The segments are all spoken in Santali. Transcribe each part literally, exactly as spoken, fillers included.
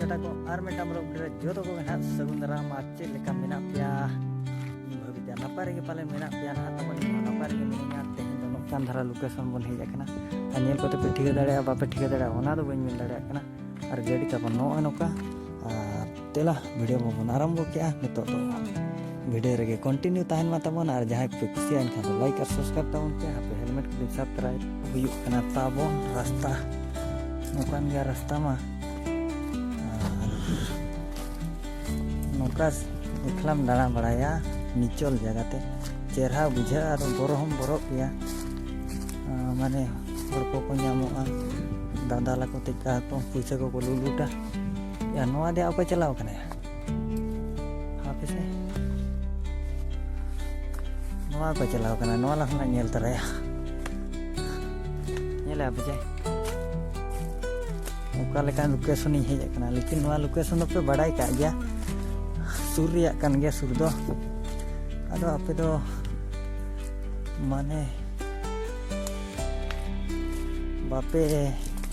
ᱠᱚ ᱟᱨ ᱢᱤᱫᱴᱟᱝ vlog video ᱨᱮ ᱡᱚᱛᱚ ᱠᱚᱜᱮ ᱱᱟᱦᱟᱜ ᱥᱟᱹᱜᱩᱱ ᱫᱟᱨᱟᱢ᱾ ᱟᱨ ᱪᱮᱫ ᱞᱮᱠᱟ ᱢᱮᱱᱟᱜ ᱯᱮᱭᱟ? ᱤᱧ ᱵᱷᱟᱹᱵᱤᱛᱮ ᱱᱟᱯᱟᱭ ᱨᱮᱜᱮ ᱯᱟᱞᱮ ᱢᱮᱱᱟᱜ ᱯᱮᱭᱟ ᱱᱟᱦᱟᱜ᱾ ᱛᱟᱵᱚᱱ ᱤᱧ ᱦᱚᱸ ᱱᱟᱯᱟᱭ ᱨᱮᱜᱮ ᱢᱤᱱᱟᱹᱧᱟ᱾ ᱛᱮᱦᱮᱧ ᱫᱚ ᱱᱚᱝᱠᱟᱱ ᱫᱷᱟᱨᱟ location ᱵᱚᱱ ᱦᱮᱡ ᱟᱠᱟᱱᱟ᱾ ᱟᱨ ᱧᱮᱞ ᱠᱚᱛᱮ ᱯᱮ ᱴᱷᱤᱠᱟᱹ ᱫᱟᱲᱮᱭᱟᱜᱼᱟ, ᱵᱟᱯᱮ ᱴᱷᱤᱠᱟᱹ ᱫᱟᱲᱮᱭᱟᱜᱼᱟ, ᱚᱱᱟ ᱫᱚ ᱵᱟᱹᱧ ᱢᱮᱱ ᱫᱟᱲᱮᱭᱟᱜ ᱠᱟᱱᱟ᱾ ᱟᱨ ᱜᱟᱹᱰᱤ ᱛᱟᱵᱚᱱ ᱱᱚᱜᱼᱚᱭ ᱱᱚᱝᱠᱟ᱾ ᱟᱨ ᱫᱮᱞᱟ, video ᱢᱟᱵᱚᱱ ᱟᱨᱟᱢᱵᱚ ᱠᱮᱜᱼᱟ᱾ ᱱᱤᱛᱚᱜ ᱫᱚ video ᱨᱮᱜᱮ continue ᱛᱟᱦᱮᱱ ᱢᱟ ᱛᱟᱵᱚᱱ᱾ ᱟᱨ ᱡᱟᱦᱟᱸᱭ ᱯᱮ ᱠᱩᱥᱤᱭᱟᱜᱼᱟ, ᱮᱱᱠᱷᱟᱱ ᱫᱚ like ᱟᱨ subscribe ᱛᱟᱵᱚᱱ ᱯᱮ᱾ ᱦᱟᱯᱮ helmet ᱠᱚᱞᱤᱧ ᱥᱟᱵ ᱛᱚᱨᱟᱭᱟ᱾ ᱦᱩᱭᱩᱜ ᱠᱟᱱᱟ ᱛᱟᱵᱚᱱ ᱨᱟᱥᱛᱟ, ᱱᱚᱝᱠᱟᱱ ᱜᱮᱭᱟ ᱨᱟᱥᱛᱟ ᱢᱟ᱾ ᱟᱨ ᱱᱚᱝᱠᱟ ᱮᱠᱞᱟᱢ ᱫᱟᱬᱟ ᱵᱟᱲᱟᱭᱟ ᱱᱤᱪᱚᱞ ᱡᱟᱭᱜᱟ ᱛᱮ, ᱪᱮᱨᱦᱟ ᱵᱩᱡᱷᱟᱹᱜᱼᱟ᱾ ᱟᱫᱚ ᱵᱚᱨᱚ ᱦᱚᱸᱢ ᱵᱚᱨᱚᱜ ᱜᱮᱭᱟ᱾ ᱟᱸ, ᱢᱟᱱᱮ ᱦᱚᱲ ᱠᱚᱠᱚ ᱧᱟᱢᱚᱜᱼᱟ, ᱫᱟᱫᱟᱞᱟ ᱠᱚ ᱛᱮᱠᱟ ᱠᱚ ᱯᱩᱭᱥᱟᱹ ᱠᱚᱠᱚ ᱞᱩᱞᱩᱴᱟ᱾ ᱭᱟ, ᱱᱚᱣᱟ ᱫᱮ ᱚᱠᱚᱭ ᱪᱟᱞᱟᱣ ᱠᱟᱱᱟᱭᱟ? ᱦᱟᱯᱮ ᱥᱮ, ᱱᱚᱣᱟ ᱚᱠᱚᱭ ᱪᱟᱞᱟᱣ ᱠᱟᱱᱟ? ᱱᱚᱣᱟ ᱞᱟᱦᱟ ᱧᱮᱞ ᱛᱟᱨᱟᱭᱟ᱾ ᱧᱮᱞᱮ ᱟᱯᱮ ᱪᱮ? ᱚᱠᱟ ᱞᱮᱠᱟᱱ location ᱤᱧ ᱦᱮᱡ ᱟᱠᱟᱱᱟ, ᱞᱮᱠᱤᱱ ᱱᱚᱣᱟ location ᱫᱚᱯᱮ ᱵᱟᱰᱟᱭ ᱠᱟᱜ ᱜᱮᱭᱟ, ᱥᱩᱨ ᱨᱮᱭᱟᱜ ᱠᱟᱱ ᱜᱮᱭᱟ ᱥᱩᱨ ᱫᱚ᱾ ᱟᱫᱚ ᱟᱯᱮ ᱫᱚ ᱢᱟᱱᱮ ᱵᱟᱯᱮ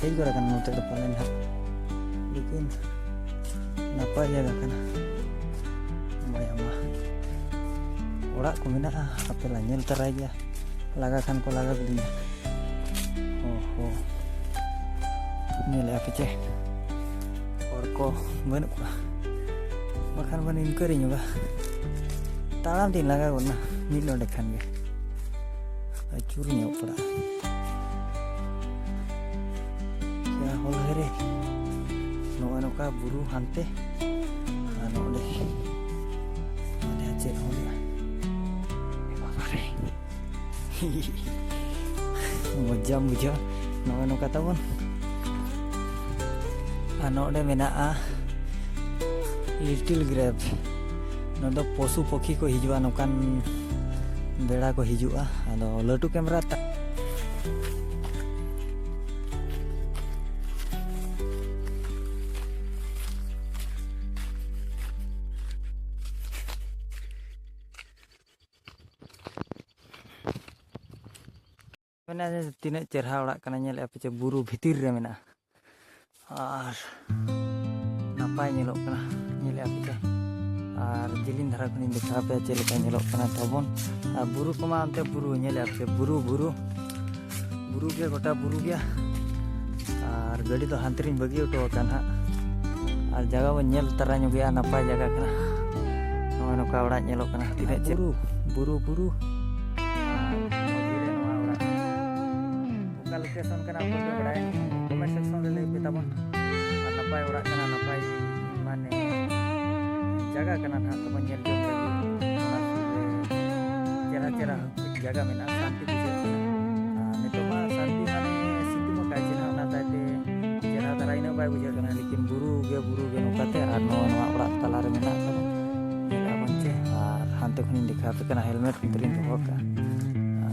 ᱦᱮᱡ ᱜᱚᱫ ᱟᱠᱟᱱᱟ ᱱᱚᱛᱮ ᱫᱚ ᱯᱟᱞᱮᱱ ᱦᱟᱸᱜ, ᱞᱮᱠᱤᱱ ᱱᱟᱯᱟᱭ ᱡᱟᱭᱜᱟ ᱠᱟᱱᱟ᱾ ᱢᱟᱭᱟᱢᱟ ᱚᱲᱟᱜ ᱠᱚ ᱢᱮᱱᱟᱜᱼᱟ, ᱟᱯᱮ ᱞᱟᱝ ᱧᱮᱞ ᱛᱟᱨᱟᱭ ᱜᱮᱭᱟ᱾ ᱞᱟᱜᱟ ᱠᱷᱟᱱ ᱠᱚ ᱞᱟᱜᱟ ᱠᱤᱫᱤᱧᱟ᱾ ᱦᱚᱸ ᱦᱚᱸ, ᱧᱮᱞᱮᱫᱼᱟ ᱯᱮ ᱪᱮ? ᱦᱚᱲ ᱠᱚ ᱵᱟᱹᱱᱩᱜ ᱠᱚᱣᱟ, ᱵᱟᱠᱷᱟᱱ ᱵᱚᱱ ᱤᱱᱠᱟᱹ ᱨᱮ ᱧᱚᱜᱟ᱾ ᱛᱟᱲᱟᱢ ᱛᱤᱧ ᱞᱟᱜᱟ ᱜᱚᱫ ᱱᱟ ᱢᱤᱫ ᱱᱚᱰᱮ ᱠᱷᱟᱱ ᱜᱮ᱾ ᱟᱹᱪᱩᱨ ᱧᱚᱜ ᱯᱟᱲᱟᱜᱼᱟ᱾ ᱭᱟ ᱦᱚᱞ ᱦᱮᱨᱮ, ᱱᱚᱜᱼᱚᱭ ᱱᱚᱝᱠᱟ ᱵᱩᱨᱩ ᱦᱟᱱᱛᱮ, ᱟᱨ ᱱᱚᱰᱮ, ᱱᱚᱰᱮ ᱪᱮᱫ ᱦᱚᱸ ᱵᱟᱹᱱᱩᱜᱼᱟ᱾ ᱮ ᱵᱟᱵᱟ ᱨᱮ᱾ ᱢᱚᱡᱟᱢ ᱵᱩᱡᱷᱟᱹᱣᱟ ᱱᱚᱜᱼᱚᱭ ᱱᱚᱝᱠᱟ ᱛᱟᱵᱚᱱ᱾ ᱟᱨ ᱱᱚᱰᱮ ᱢᱮᱱᱟᱜᱼᱟ little grave᱾ ᱱᱚᱰᱮ ᱯᱚᱥᱩ ᱯᱚᱠᱷᱤ ᱠᱚ ᱦᱤᱡᱩᱜᱼᱟ, ᱱᱚᱝᱠᱟᱱ ᱵᱮᱲᱟ ᱠᱚ ᱦᱤᱡᱩᱜᱼᱟ᱾ ᱟᱫᱚ ᱞᱟᱹᱴᱩ camera ᱛᱟ- ᱢᱮᱱᱟᱜᱼᱟ ᱡᱮ ᱛᱤᱱᱟᱹᱜ ᱪᱮᱨᱦᱟ ᱚᱲᱟᱜ ᱠᱟᱱᱟ, ᱧᱮᱞᱮᱫᱼᱟ ᱯᱮ ᱪᱮ, ᱵᱩᱨᱩ ᱵᱷᱤᱛᱤᱨ ᱨᱮ ᱢᱮᱱᱟᱜᱼᱟ᱾ ᱟᱨ ᱵᱟᱭ ᱧᱮᱞᱚᱜ ᱠᱟᱱᱟ, ᱧᱮᱞᱮᱫᱼᱟ ᱯᱮ ᱪᱮ? ᱟᱨ ᱡᱮᱞᱮᱧ ᱫᱷᱟᱨᱟ ᱠᱷᱚᱱᱤᱧ ᱫᱮᱠᱷᱟᱣ ᱟᱯᱮᱭᱟ ᱪᱮᱫ ᱞᱮᱠᱟ ᱧᱮᱞᱚᱜ ᱠᱟᱱᱟ ᱛᱟᱵᱚᱱ᱾ ᱟᱨ ᱵᱩᱨᱩ ᱠᱚᱢᱟ ᱚᱱᱛᱮ ᱵᱩᱨᱩ, ᱧᱮᱞᱮᱫᱼᱟ ᱯᱮ ᱪᱮ? ᱵᱩᱨᱩ, ᱵᱩᱨᱩ, ᱵᱩᱨᱩ ᱜᱮ, ᱜᱚᱴᱟ ᱵᱩᱨᱩ ᱜᱮᱭᱟ᱾ ᱟᱨ ᱜᱟᱹᱰᱤ ᱫᱚ ᱦᱟᱱᱛᱮ ᱨᱤᱧ ᱵᱟᱹᱜᱤ ᱦᱚᱴᱚ ᱟᱠᱟᱫᱼᱟ ᱱᱟᱦᱟᱜ᱾ ᱟᱨ ᱡᱟᱭᱜᱟ ᱵᱚᱱ ᱧᱮᱞ ᱛᱟᱨᱟ ᱧᱚᱜᱮᱜᱼᱟ, ᱱᱟᱯᱟᱭ ᱡᱟᱭᱜᱟ ᱠᱟᱱᱟ᱾ ᱱᱚᱜᱼᱚᱭ ᱱᱚᱝᱠᱟ ᱚᱲᱟᱜ ᱧᱮᱞᱚᱜ ᱠᱟᱱᱟ, ᱛᱤᱱᱟᱹᱜ ᱪᱮᱦᱨᱟ ᱵᱩᱨᱩ, ᱵᱩᱨᱩ, ᱵᱩᱨᱩ᱾ ᱟᱨ ᱢᱚᱡᱽ ᱜᱮ ᱱᱚᱣᱟ ᱚᱲᱟᱜ᱾ ᱚᱠᱟ location ᱠᱟᱱᱟ ᱚᱠᱚᱭ ᱯᱮ ᱵᱟᱲᱟᱭᱟ, comment section ᱨᱮ ᱞᱟᱹᱭ ᱯᱮ ᱛᱟᱵᱚᱱ᱾ ᱟᱨ ᱱᱟᱯᱟᱭ ᱚᱲᱟᱜ ᱠᱟᱱᱟ, ᱱᱟᱯᱟᱭ ᱢᱟᱱᱮ ᱡᱟᱭᱜᱟ ᱠᱟᱱᱟ ᱱᱟᱦᱟᱜ ᱛᱟᱵᱚᱱ ᱧᱮᱞ ᱡᱚᱝ ᱞᱟᱹᱜᱤᱫ᱾ ᱚᱱᱟ ᱥᱩᱨ ᱨᱮ ᱪᱮᱦᱨᱟ ᱪᱮᱦᱨᱟ ᱡᱟᱭᱜᱟ ᱢᱮᱱᱟᱜᱼᱟ, ᱥᱟᱱᱛᱤ ᱵᱩᱡᱷᱟᱹᱜ ᱠᱟᱱᱟ᱾ ᱟᱨ ᱱᱤᱛᱚᱜ ᱢᱟ ᱥᱟᱱᱛᱤ ᱢᱟᱱᱮ ᱥᱤᱛᱩᱝ ᱟᱠᱟᱫ ᱪᱮ ᱱᱟᱦᱟᱜ, ᱚᱱᱟ ᱛᱟᱭᱛᱮ ᱪᱮᱦᱨᱟ ᱫᱷᱟᱨᱟ ᱤᱱᱟᱹᱜ ᱵᱟᱭ ᱵᱩᱡᱷᱟᱹᱜ ᱠᱟᱱᱟ, ᱞᱮᱠᱤᱱ ᱵᱩᱨᱩ ᱜᱮ ᱵᱩᱨᱩ ᱜᱮ ᱱᱚᱝᱠᱟᱛᱮ᱾ ᱟᱨ ᱱᱚᱣᱟ, ᱱᱚᱣᱟ ᱚᱲᱟᱜ ᱛᱟᱞᱟ ᱨᱮ ᱢᱮᱱᱟᱜ ᱛᱟᱵᱚᱱ, ᱧᱮᱞᱮᱫᱼᱟ ᱵᱚᱱ ᱪᱮ᱾ ᱟᱨ ᱦᱟᱱᱛᱮ ᱠᱷᱚᱱᱤᱧ ᱫᱮᱠᱷᱟᱣ ᱟᱯᱮ ᱠᱟᱱᱟ, helmet ᱩᱛᱟᱹᱨᱤᱧ ᱫᱚᱦᱚ ᱠᱟᱜᱼᱟ᱾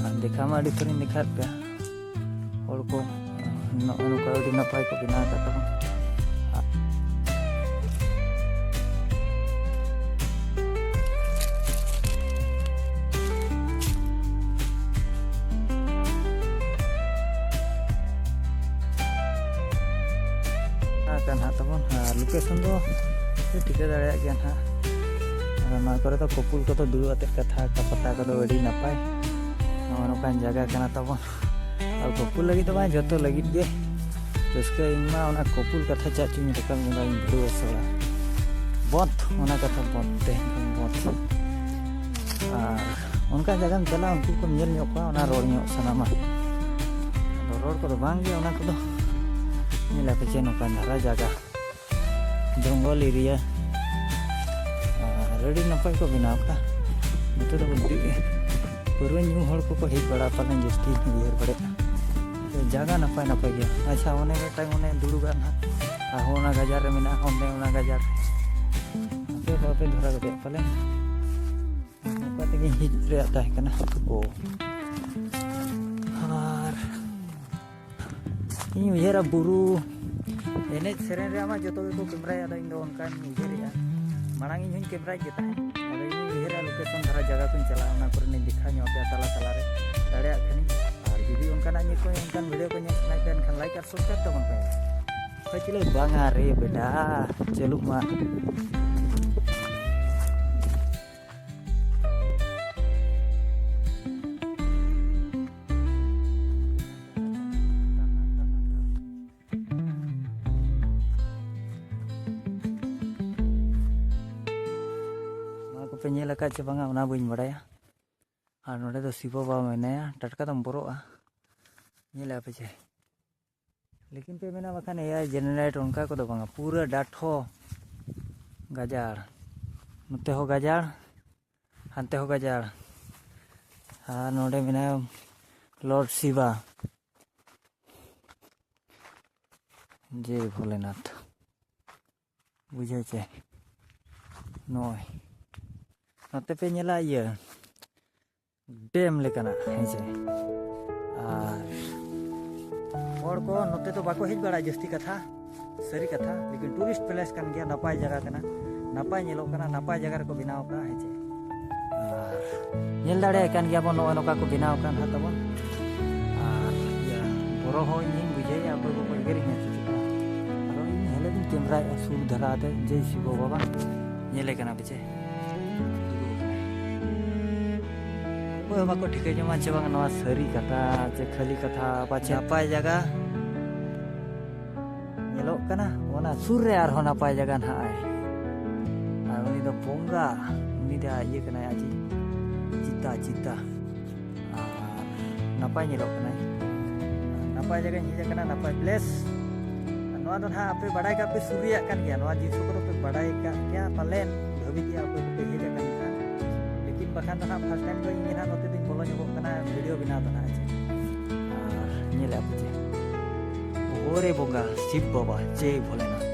ᱟᱨ ᱫᱮᱠᱷᱟᱣ ᱢᱟ ᱟᱹᱰᱤ ᱩᱛᱟᱹᱨᱤᱧ ᱫᱮᱠᱷᱟᱣᱮᱫ ᱯᱮᱭᱟ᱾ ᱦᱚᱲ ᱠᱚ ᱱᱚᱜᱼᱚ ᱱᱚᱝᱠᱟ ᱟᱹᱰᱤ ᱱᱟᱯᱟᱭ ᱠᱚ ᱵᱮᱱᱟᱣ ᱟᱠᱟᱫ ᱛᱟᱵᱚᱱᱟ᱾ ᱟᱠᱟᱱ ᱦᱟᱸᱜ ᱛᱟᱵᱚᱱ᱾ ᱟᱨ location ᱫᱚ ᱯᱮ ᱴᱷᱤᱠᱟᱹ ᱫᱟᱲᱮᱭᱟᱜ ᱜᱮᱭᱟ ᱱᱟᱦᱟᱜ᱾ ᱟᱨ ᱱᱚᱣᱟ ᱠᱚᱨᱮ ᱫᱚ couple ᱠᱚᱫᱚ ᱫᱩᱲᱩᱵ ᱟᱛᱮᱫ ᱠᱟᱛᱷᱟ ᱠᱟᱯᱟᱛᱟ ᱠᱚᱫᱚ ᱟᱹᱰᱤ ᱱᱟᱯᱟᱭ᱾ ᱱᱚᱜᱼᱚ ᱱᱚᱝᱠᱟᱱ ᱡᱟᱭᱜᱟ ᱠᱟᱱᱟ ᱛᱟᱵᱚᱱ᱾ ᱟᱨ couple ᱞᱟᱹᱜᱤᱫ ᱫᱚ ᱵᱟᱝ, ᱡᱚᱛᱚ ᱞᱟᱹᱜᱤᱫ ᱜᱮ ᱨᱟᱹᱥᱠᱟᱹ᱾ ᱤᱧ ᱢᱟ ᱚᱱᱟ couple ᱠᱟᱛᱷᱟ ᱪᱟᱜ ᱪᱚᱧ ᱨᱟᱠᱟᱵ ᱧᱚᱜᱟ, ᱤᱧ ᱵᱷᱤᱲᱟᱹᱣ ᱟᱥᱚᱲᱟ᱾ ᱵᱚᱱᱫᱷ, ᱚᱱᱟ ᱠᱟᱛᱷᱟ ᱵᱚᱱᱫᱷ, ᱛᱮᱦᱮᱧ ᱠᱷᱚᱱ ᱵᱚᱱᱫᱷ᱾ ᱟᱨ ᱚᱱᱠᱟ ᱡᱟᱭᱜᱟᱢ ᱪᱟᱞᱟᱜᱼᱟ, ᱩᱱᱠᱩ ᱠᱚᱢ ᱧᱮᱞ ᱧᱚᱜ ᱠᱚᱣᱟ, ᱚᱱᱟ ᱨᱚᱲ ᱧᱚᱜ ᱥᱟᱱᱟᱢᱟ᱾ ᱟᱫᱚ ᱨᱚᱲ ᱠᱚᱫᱚ ᱵᱟᱝ ᱜᱮ, ᱚᱱᱟ ᱠᱚᱫᱚ ᱧᱮᱞ ᱟᱯᱮ ᱪᱮ ᱱᱚᱝᱠᱟᱱ ᱫᱷᱟᱨᱟ ᱡᱟᱭᱜᱟ᱾ ᱡᱚᱝᱜᱚᱞ area᱾ ᱟᱨ ᱟᱹᱰᱤ ᱱᱟᱯᱟᱭ ᱠᱚ ᱵᱮᱱᱟᱣ ᱠᱟᱜᱼᱟ᱾ ᱱᱚᱛᱮ ᱫᱚ ᱟᱹᱰᱤ ᱯᱟᱹᱣᱨᱟᱹ ᱧᱩ ᱦᱚᱲ ᱠᱚᱠᱚ ᱦᱮᱡ ᱵᱟᱲᱟᱜᱼᱟ ᱯᱟᱞᱮᱱ, ᱡᱟᱹᱥᱛᱤ ᱩᱭᱦᱟᱹᱨ ᱵᱟᱲᱟᱭᱟ᱾ ᱡᱟᱭᱜᱟ ᱱᱟᱯᱟᱭ ᱱᱟᱯᱟᱭ ᱜᱮᱭᱟ᱾ ᱟᱪᱪᱷᱟ, ᱚᱱᱮ ᱢᱤᱫᱴᱟᱝ ᱚᱱᱮ ᱫᱩᱲᱩᱵᱟᱜ ᱱᱟᱦᱟᱜ, ᱟᱨᱦᱚᱸ ᱚᱱᱟ ᱜᱟᱡᱟᱲ ᱨᱮ ᱢᱮᱱᱟᱜᱼᱟ, ᱚᱸᱰᱮ ᱚᱱᱟ ᱜᱟᱡᱟᱲ᱾ ᱟᱯᱮ ᱵᱟᱯᱮ ᱫᱷᱚᱨᱟ ᱜᱚᱫᱮᱜ ᱯᱟᱞᱮᱱ᱾ ᱚᱱᱠᱟ ᱛᱮᱜᱮ ᱦᱮᱡ ᱨᱮᱭᱟᱜ ᱛᱟᱦᱮᱸ ᱠᱟᱱᱟ᱾ ᱳ᱾ ᱟᱨ ᱤᱧ ᱩᱭᱦᱟᱹᱨᱟ ᱵᱩᱨᱩ ᱮᱱᱮᱡ ᱥᱮᱨᱮᱧ ᱨᱮᱭᱟᱜ ᱢᱟ ᱡᱚᱛᱚ ᱜᱮᱠᱚ camera ᱭᱟ, ᱟᱫᱚ ᱤᱧ ᱫᱚ ᱚᱱᱠᱟᱧ ᱩᱭᱦᱟᱹᱨᱮᱜᱼᱟ᱾ ᱢᱟᱲᱟᱝ ᱤᱧ ᱦᱚᱸᱧ camera ᱭᱮᱫ ᱜᱮ ᱛᱟᱦᱮᱸᱫ, ᱟᱫᱚ ᱤᱧ ᱩᱭᱦᱟᱹᱨᱟ location ᱫᱷᱟᱨᱟ ᱡᱟᱭᱜᱟ ᱠᱚᱧ ᱪᱟᱞᱟᱜᱼᱟ, ᱚᱱᱟ ᱠᱚᱨᱮᱱᱟᱜ ᱤᱧ ᱫᱮᱠᱷᱟᱣ ᱧᱚᱜ ᱟᱯᱮᱭᱟ ᱛᱟᱞᱟ ᱛᱟᱞᱟ ᱨᱮ, ᱫᱟᱲᱮᱭᱟᱜ ᱠᱷᱟᱱᱤᱧ᱾ ᱟᱨ ᱡᱩᱫᱤ ᱚᱱᱠᱟᱱᱟᱜ ᱧᱮᱞ ᱠᱚ, ᱚᱱᱠᱟᱱ video ᱠᱚ ᱧᱮᱞ ᱥᱟᱱᱟᱭᱮᱫ ᱯᱮᱭᱟ, ᱮᱱᱠᱷᱟᱱ like ᱟᱨ subscribe ᱛᱟᱵᱚᱱ ᱯᱮ᱾ ᱯᱷᱟᱹᱪᱞᱟᱹ ᱵᱟᱝᱟ ᱨᱮ ᱵᱮᱴᱟ, ᱪᱟᱹᱞᱩᱜ ᱢᱟ᱾ ᱱᱚᱣᱟ ᱠᱚᱯᱮ ᱧᱮᱞ ᱟᱠᱟᱫ ᱪᱮ ᱵᱟᱝᱟ, ᱚᱱᱟ ᱵᱟᱹᱧ ᱵᱟᱲᱟᱭᱟ᱾ ᱟᱨ ᱱᱚᱰᱮ ᱫᱚ ᱥᱤᱵᱚ ᱵᱟᱵᱟ ᱢᱮᱱᱟᱭᱟ, ᱴᱟᱴᱠᱟ ᱫᱚᱢ ᱵᱚᱨᱚᱜᱼᱟ᱾ ᱧᱮᱞᱮᱜᱼᱟ ᱯᱮ ᱪᱮ? ᱞᱮᱠᱤᱱ ᱯᱮ ᱢᱮᱱᱟ ᱵᱟᱠᱷᱟᱱ ᱮᱭᱟᱭ ᱡᱮᱱᱟᱨᱮᱴ, ᱚᱱᱠᱟ ᱠᱚᱫᱚ ᱵᱟᱝᱟ, ᱯᱩᱨᱟᱹ ᱰᱟᱴᱷᱚ ᱜᱟᱡᱟᱲ, ᱱᱚᱛᱮ ᱦᱚᱸ ᱜᱟᱡᱟᱲ, ᱦᱟᱱᱛᱮ ᱦᱚᱸ ᱜᱟᱡᱟᱲ᱾ ᱟᱨ ᱱᱚᱰᱮ ᱢᱮᱱᱟᱭᱟ ᱞᱚᱨᱰ ᱥᱤᱵᱟ, ᱡᱮ ᱵᱷᱳᱞᱮᱱᱟᱛᱷ᱾ ᱵᱩᱡᱷᱟᱹᱣ ᱪᱮ? ᱱᱚᱜᱼᱚᱭ ᱱᱚᱛᱮ ᱯᱮ ᱧᱮᱞᱟ ᱤᱭᱟᱹ ᱰᱮᱢ ᱞᱮᱠᱟᱱᱟᱜ, ᱦᱮᱸ ᱪᱮ? ᱟᱨ ᱦᱚᱲ ᱠᱚ ᱱᱚᱛᱮ ᱫᱚ ᱵᱟᱠᱚ ᱦᱮᱡ ᱵᱟᱲᱟᱜᱼᱟ ᱡᱟᱹᱥᱛᱤ ᱠᱟᱛᱷᱟ, ᱥᱟᱹᱨᱤ ᱠᱟᱛᱷᱟ, ᱞᱮᱠᱤᱱ ᱴᱩᱨᱤᱥᱴ ᱯᱞᱮᱥ ᱠᱟᱱ ᱜᱮᱭᱟ, ᱱᱟᱯᱟᱭ ᱡᱟᱭᱜᱟ ᱠᱟᱱᱟ, ᱱᱟᱯᱟᱭ ᱧᱮᱞᱚᱜ ᱠᱟᱱᱟ, ᱱᱟᱯᱟᱭ ᱡᱟᱭᱜᱟ ᱨᱮᱠᱚ ᱵᱮᱱᱟᱣ ᱠᱟᱜᱼᱟ, ᱦᱮᱸ ᱪᱮ? ᱟᱨ ᱧᱮᱞ ᱫᱟᱲᱮᱭᱟᱜ ᱠᱟᱱ ᱜᱮᱭᱟ ᱵᱚᱱ, ᱱᱚᱜᱼᱚᱭ ᱱᱚᱝᱠᱟ ᱠᱚ ᱵᱮᱱᱟᱣ ᱠᱟᱱ ᱦᱟᱸᱜ ᱛᱟᱵᱚᱱ᱾ ᱟᱨ ᱤᱭᱟᱹ ᱵᱚᱨᱚ ᱦᱚᱸ ᱤᱧ ᱦᱚᱸᱧ ᱵᱩᱡᱷᱟᱹᱣᱮᱫᱼᱟ, ᱚᱠᱚᱭ ᱠᱚᱠᱚ ᱮᱜᱮᱨᱤᱧᱟ ᱥᱮ ᱪᱮᱫ? ᱟᱫᱚ ᱤᱧ ᱦᱮᱞᱮ ᱫᱩᱧ ᱠᱮᱢᱨᱟᱭᱮᱫᱼᱟ ᱥᱩᱨ ᱫᱷᱟᱨᱟ ᱛᱮ, ᱡᱮᱭ ᱥᱤᱵᱚ ᱵᱟᱵᱟ ᱧᱮᱞᱮ ᱠᱟᱱᱟ ᱯᱮ ᱪᱮ? ᱚᱠᱚᱭ ᱦᱚᱸ ᱵᱟᱠᱚ ᱴᱷᱤᱠᱟᱹ ᱧᱟᱢᱟ ᱪᱮ ᱵᱟᱝ ᱱᱚᱣᱟ ᱥᱟᱹᱨᱤ ᱠᱟᱛᱷᱟ ᱪᱮ ᱠᱷᱟᱹᱞᱤ ᱠᱟᱛᱷᱟ, ᱯᱟᱪᱷᱮ ᱱᱟᱯᱟᱭ ᱡᱟᱭᱜᱟ ᱧᱮᱞᱚᱜ ᱠᱟᱱᱟ, ᱚᱱᱟ ᱥᱩᱨ ᱨᱮ ᱟᱨᱦᱚᱸ ᱱᱟᱯᱟᱭ ᱡᱟᱭᱜᱟ ᱱᱟᱦᱟᱜ ᱟᱭ᱾ ᱟᱨ ᱩᱱᱤ ᱫᱚ ᱵᱚᱸᱜᱟ, ᱩᱱᱤ ᱫᱚ ᱤᱭᱟᱹ ᱠᱟᱱᱟᱭ, ᱟᱡᱤᱡ ᱪᱤᱛᱟ, ᱪᱤᱛᱟ᱾ ᱟᱨ ᱱᱟᱯᱟᱭ ᱧᱮᱞᱚᱜ ᱠᱟᱱᱟᱭ᱾ ᱱᱟᱯᱟᱭ ᱡᱟᱭᱜᱟᱧ ᱦᱮᱡ ᱟᱠᱟᱱᱟ, ᱱᱟᱯᱟᱭ ᱯᱞᱮᱥ᱾ ᱟᱨ ᱱᱚᱣᱟ ᱫᱚ ᱱᱟᱦᱟᱜ ᱟᱯᱮ ᱵᱟᱰᱟᱭ ᱠᱟᱜ ᱯᱮ, ᱥᱩᱨ ᱨᱮᱭᱟᱜ ᱠᱟᱱ ᱜᱮᱭᱟ, ᱱᱚᱣᱟ ᱡᱤᱱᱤᱥ ᱠᱚᱫᱚ ᱯᱮ ᱵᱟᱰᱟᱭ ᱠᱟᱜ ᱜᱮᱭᱟ ᱯᱟᱞᱮᱱ, ᱵᱷᱟᱹᱵᱤ ᱜᱮᱭᱟ ᱚᱠᱚᱭ ᱠᱚᱯᱮ ᱦᱮᱡ ᱟᱠᱟᱱ ᱠᱷᱟᱱ᱾ ᱞᱮᱠᱤᱱ ᱵᱟᱠᱷᱟᱱ ᱫᱚ ᱱᱟᱦᱟᱜ ᱯᱷᱟᱥᱴ ᱴᱟᱭᱤᱢ ᱫᱚ ᱤᱧ ᱜᱮ ᱱᱟᱦᱟᱜ ᱱᱚᱛᱮ ᱫᱚᱧ ᱵᱚᱞᱚ ᱧᱚᱜᱚᱜ ᱠᱟᱱᱟ ᱵᱷᱤᱰᱤᱭᱳ ᱵᱮᱱᱟᱣ ᱫᱚ ᱱᱟᱦᱟᱜ᱾ ᱟᱨ ᱧᱮᱞᱮᱫᱼᱟ ᱯᱮ ᱪᱮ? ᱳᱨᱮ ᱵᱚᱸᱜᱟ, ᱥᱤᱵ ᱵᱟᱵᱟ, ᱡᱮᱭ ᱵᱷᱳᱞᱮᱱᱟᱛᱷ᱾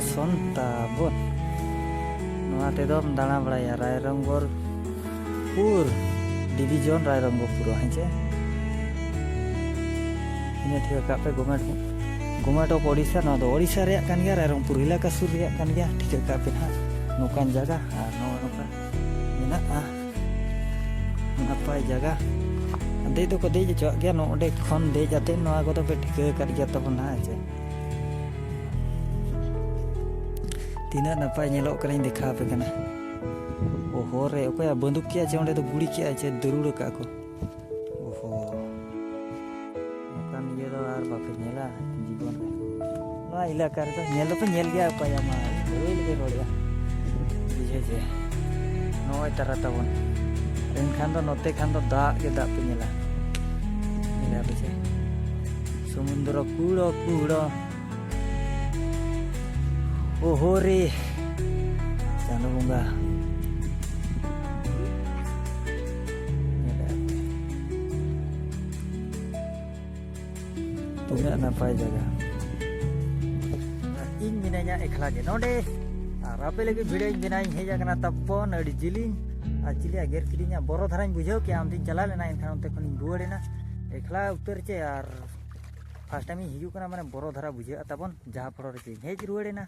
ᱥᱚᱱ ᱛᱟᱵᱚᱱ᱾ ᱱᱚᱣᱟ ᱛᱮᱫᱚᱢ ᱫᱟᱬᱟ ᱵᱟᱲᱟᱭᱟ ᱨᱟᱭᱨᱚᱝᱜᱚᱨ ᱯᱩᱨ ᱰᱤᱵᱤᱡᱚᱱ ᱨᱟᱭᱨᱚᱝᱜᱚᱯᱩᱨ, ᱦᱮᱸ ᱪᱮ? ᱤᱱᱟᱹ ᱴᱷᱤᱠᱟᱹ ᱠᱟᱜ ᱯᱮ, ᱜᱚᱢᱮᱴ, ᱜᱚᱢᱮᱴ ᱚᱯᱷ ᱳᱰᱤᱥᱟ, ᱱᱚᱣᱟ ᱫᱚ ᱳᱰᱤᱥᱟ ᱨᱮᱭᱟᱜ ᱠᱟᱱ ᱜᱮᱭᱟ, ᱨᱟᱭᱨᱚᱝᱯᱩᱨ ᱮᱞᱟᱠᱟ ᱥᱩᱨ ᱨᱮᱭᱟᱜ ᱠᱟᱱ ᱜᱮᱭᱟ᱾ ᱴᱷᱤᱠᱟᱹ ᱠᱟᱜ ᱯᱮ ᱱᱟᱦᱟᱜ ᱱᱚᱝᱠᱟᱱ ᱡᱟᱭᱜᱟ, ᱟᱨ ᱱᱚᱜᱼᱚ ᱱᱚᱝᱠᱟ ᱢᱮᱱᱟᱜᱼᱟ ᱱᱟᱯᱟᱭ ᱡᱟᱭᱜᱟ᱾ ᱫᱮᱡ ᱫᱚᱠᱚ ᱫᱮᱡ ᱦᱚᱪᱚᱣᱟᱜ ᱜᱮᱭᱟ, ᱱᱚᱸᱰᱮ ᱠᱷᱚᱱ ᱫᱮᱡ ᱟᱛᱮᱫ ᱱᱚᱣᱟ ᱠᱚᱫᱚ ᱯᱮ ᱴᱷᱤᱠᱟᱹ ᱟᱠᱟᱫ ᱜᱮᱭᱟ ᱛᱟᱵᱚᱱ ᱱᱟᱦᱟᱜ, ᱦᱮᱸ ᱪᱮ? ᱛᱤᱱᱟᱹᱜ ᱱᱟᱯᱟᱭ ᱧᱮᱞᱚᱜ ᱠᱟᱱᱟᱧ ᱫᱮᱠᱷᱟᱣ ᱟᱯᱮ ᱠᱟᱱᱟ᱾ ᱳᱦᱳ ᱨᱮ, ᱚᱠᱚᱭᱟᱜ ᱵᱟᱹᱫᱩᱠ ᱠᱮᱜᱼᱟ ᱪᱮ ᱚᱸᱰᱮ ᱫᱚ ᱜᱩᱲᱤ ᱠᱮᱜᱼᱟ ᱪᱮ ᱫᱟᱹᱨᱩᱲ ᱟᱠᱟᱫ ᱠᱚ᱾ ᱳᱦᱳ, ᱱᱚᱝᱠᱟᱱ ᱤᱭᱟᱹ ᱫᱚ ᱟᱨ ᱵᱟᱯᱮ ᱧᱮᱞᱟ ᱡᱤᱵᱚᱱ ᱨᱮ᱾ ᱱᱚᱣᱟ ᱮᱞᱟᱠᱟ ᱨᱮᱫᱚ ᱧᱮᱞ ᱫᱚᱯᱮ ᱧᱮᱞ ᱜᱮᱭᱟ, ᱚᱠᱚᱭᱟᱜ ᱢᱟ ᱵᱟᱹᱲᱤᱡ ᱞᱮ ᱨᱚᱲᱮᱜᱼᱟ᱾ ᱵᱩᱡᱷᱟᱹᱣ ᱪᱮ? ᱱᱚᱜᱼᱚᱭ ᱛᱟᱨᱟ ᱛᱟᱵᱚᱱ᱾ ᱮᱱᱠᱷᱟᱱ ᱫᱚ ᱱᱚᱛᱮ ᱠᱷᱟᱱ ᱫᱚ ᱫᱟᱜ ᱜᱮ ᱫᱟᱜ ᱯᱮ ᱧᱮᱞᱟ᱾ ᱧᱮᱞᱟ ᱯᱮ ᱪᱮ? ᱥᱩᱢᱩᱱᱫᱨᱚ ᱠᱩᱲᱚ ᱠᱩᱲᱚ᱾ ᱳᱦᱳ ᱨᱮ, ᱪᱟᱸᱫᱚ ᱵᱚᱸᱜᱟ᱾ ᱧᱮᱞᱮᱜᱼᱟ ᱯᱮ᱾ ᱛᱤᱱᱟᱹᱜ ᱱᱟᱯᱟᱭ ᱡᱟᱭᱜᱟ᱾ ᱟᱨ ᱤᱧ ᱢᱤᱱᱟᱹᱧᱟ ᱮᱠᱞᱟ ᱜᱮ ᱱᱚᱰᱮ᱾ ᱟᱨ ᱟᱯᱮ ᱞᱟᱹᱜᱤᱫ ᱵᱷᱤᱰᱤᱭᱳᱧ ᱵᱮᱱᱟᱣᱤᱧ ᱦᱮᱡ ᱟᱠᱟᱱᱟ ᱛᱟᱯᱚᱱ ᱟᱹᱰᱤ ᱡᱤᱞᱤᱧ᱾ ᱟᱨ ᱪᱤᱞᱤᱭᱟ ᱜᱮᱨ ᱠᱤᱫᱤᱧᱟ, ᱵᱚᱨᱚ ᱫᱷᱟᱨᱟᱧ ᱵᱩᱡᱷᱟᱹᱣ ᱠᱮᱜᱼᱟ, ᱚᱱᱛᱮᱧ ᱪᱟᱞᱟᱣ ᱞᱮᱱᱟ, ᱮᱱᱠᱷᱟᱱ ᱚᱱᱛᱮ ᱠᱷᱚᱱᱤᱧ ᱨᱩᱣᱟᱹᱲ ᱮᱱᱟ᱾ ᱮᱠᱞᱟ ᱩᱛᱟᱹᱨ ᱪᱮ, ᱟᱨ ᱯᱷᱟᱥᱴ ᱴᱟᱭᱤᱢ ᱤᱧ ᱦᱤᱡᱩᱜ ᱠᱟᱱᱟ, ᱢᱟᱱᱮ ᱵᱚᱨᱚ ᱫᱷᱟᱨᱟ ᱵᱩᱡᱷᱟᱹᱜᱼᱟ ᱛᱟᱵᱚᱱ, ᱡᱟᱦᱟᱸ ᱯᱷᱚᱲᱚ ᱨᱮ ᱪᱮ ᱤᱧ ᱦᱮᱡ ᱨᱩᱣᱟᱹᱲ ᱮᱱᱟ᱾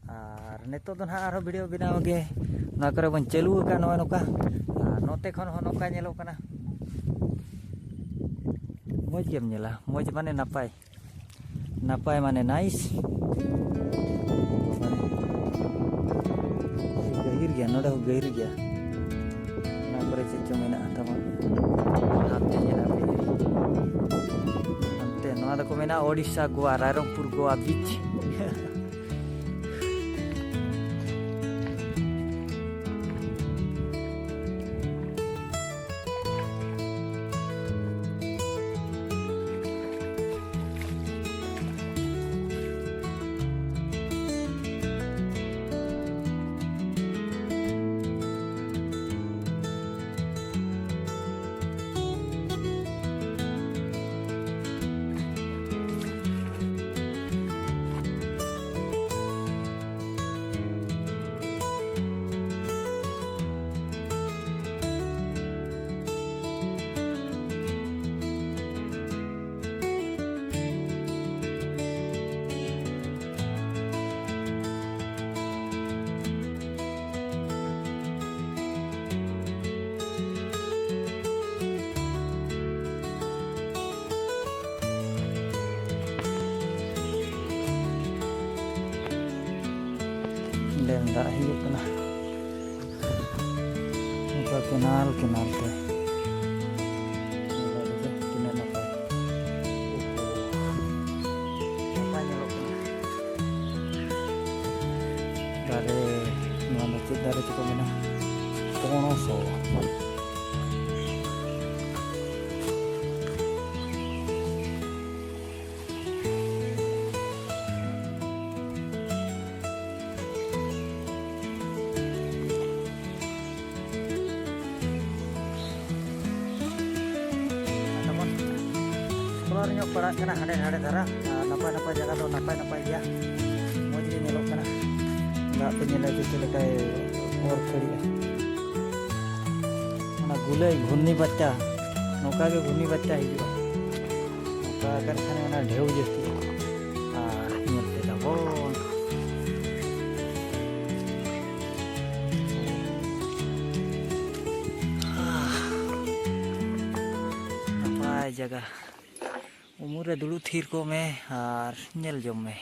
ᱟᱨ ᱱᱤᱛᱚᱜ ᱫᱚ ᱱᱟᱦᱟᱜ ᱟᱨᱦᱚᱸ ᱵᱷᱤᱰᱤᱭᱳ ᱵᱮᱱᱟᱣ ᱜᱮ ᱱᱚᱣᱟ ᱠᱚᱨᱮ ᱵᱚᱱ ᱪᱟᱹᱞᱩ ᱟᱠᱟᱫ, ᱱᱚᱜᱼᱚᱭ ᱱᱚᱝᱠᱟ᱾ ᱟᱨ ᱱᱚᱛᱮ ᱠᱷᱚᱱ ᱦᱚᱸ ᱱᱚᱝᱠᱟ ᱧᱮᱞᱚᱜ ᱠᱟᱱᱟ, ᱢᱚᱡᱽ ᱜᱮᱢ ᱧᱮᱞᱟ, ᱢᱚᱡᱽ ᱢᱟᱱᱮ ᱱᱟᱯᱟᱭ, ᱱᱟᱯᱟᱭ ᱢᱟᱱᱮ ᱱᱟᱭᱤᱥ᱾ ᱜᱟᱹᱦᱤᱨ ᱜᱮᱭᱟ, ᱱᱚᱰᱮ ᱦᱚᱸ ᱜᱟᱹᱦᱤᱨ ᱜᱮᱭᱟ᱾ ᱚᱱᱟ ᱠᱚᱨᱮ ᱪᱮᱫ ᱪᱚ ᱢᱮᱱᱟᱜᱼᱟ ᱛᱟᱵᱚᱱ, ᱦᱟᱱᱛᱮ ᱧᱮᱞᱟ ᱯᱮ᱾ ᱦᱟᱱᱛᱮ ᱱᱚᱣᱟ ᱫᱚᱠᱚ ᱢᱮᱱᱟ ᱳᱰᱤᱥᱟ ᱜᱳᱣᱟ, ᱨᱟᱭᱨᱚᱝᱯᱩᱨ ᱜᱳᱣᱟ ᱵᱤᱪ᱾ ᱫᱟᱜ ᱦᱤᱡᱩᱜ ᱠᱟᱱᱟ ᱱᱚᱝᱠᱟ ᱠᱮᱱᱟᱞ ᱠᱮᱱᱟᱞ ᱛᱮ᱾ ᱧᱮᱞ ᱫᱟᱲᱮ ᱯᱮ ᱛᱤᱱᱟᱹᱜ ᱱᱟᱯᱟᱭ᱾ ᱱᱟᱯᱟᱭ ᱧᱮᱞᱚᱜ ᱠᱟᱱᱟ᱾ ᱫᱟᱨᱮ, ᱱᱚᱣᱟ ᱫᱚ ᱪᱮᱫ ᱫᱟᱨᱮ ᱪᱚᱠᱚ ᱢᱮᱱᱟ? ᱯᱚᱱᱚᱥᱚ᱾ ᱛᱟᱵᱚᱱ ᱮᱠᱥᱯᱞᱳᱨ ᱧᱚᱜ ᱯᱟᱲᱟᱜ ᱠᱟᱱᱟ ᱦᱟᱸᱰᱮ ᱱᱟᱰᱮ ᱫᱷᱟᱨᱟ᱾ ᱟᱨ ᱱᱟᱯᱟᱭ ᱱᱟᱯᱟᱭ ᱡᱟᱭᱜᱟ ᱫᱚ ᱱᱟᱯᱟᱭ ᱱᱟᱯᱟᱭ ᱜᱮᱭᱟ, ᱢᱚᱡᱽ ᱜᱮ ᱧᱮᱞᱚᱜ ᱠᱟᱱᱟ᱾ ᱫᱟᱜ ᱯᱮ ᱧᱮᱞᱟ ᱡᱮ ᱪᱮᱫ ᱞᱮᱠᱟᱭ ᱚᱨ ᱠᱷᱟᱹᱲᱮᱜᱼᱟ᱾ ᱚᱱᱟ ᱜᱩᱞᱟᱹᱭ ᱜᱷᱩᱨᱱᱤ ᱵᱟᱪᱪᱟ, ᱱᱚᱝᱠᱟ ᱜᱮ ᱜᱷᱩᱨᱱᱤ ᱵᱟᱪᱪᱟ ᱦᱤᱡᱩᱜᱼᱟ᱾ ᱱᱚᱝᱠᱟ ᱟᱠᱟᱱ ᱠᱷᱟᱱ ᱚᱱᱟ ᱰᱷᱮᱣ ᱡᱟᱹᱥᱛᱤ᱾ ᱟᱨ ᱧᱮᱞ ᱯᱮ ᱛᱟᱵᱚᱱ᱾ ᱱᱟᱯᱟᱭ ᱡᱟᱭᱜᱟ᱾ ᱩᱢᱩᱞ ᱨᱮ ᱫᱩᱲᱩᱵ ᱛᱷᱤᱨ ᱠᱚᱜ ᱢᱮ ᱟᱨ ᱧᱮᱞ ᱡᱚᱝ ᱢᱮ᱾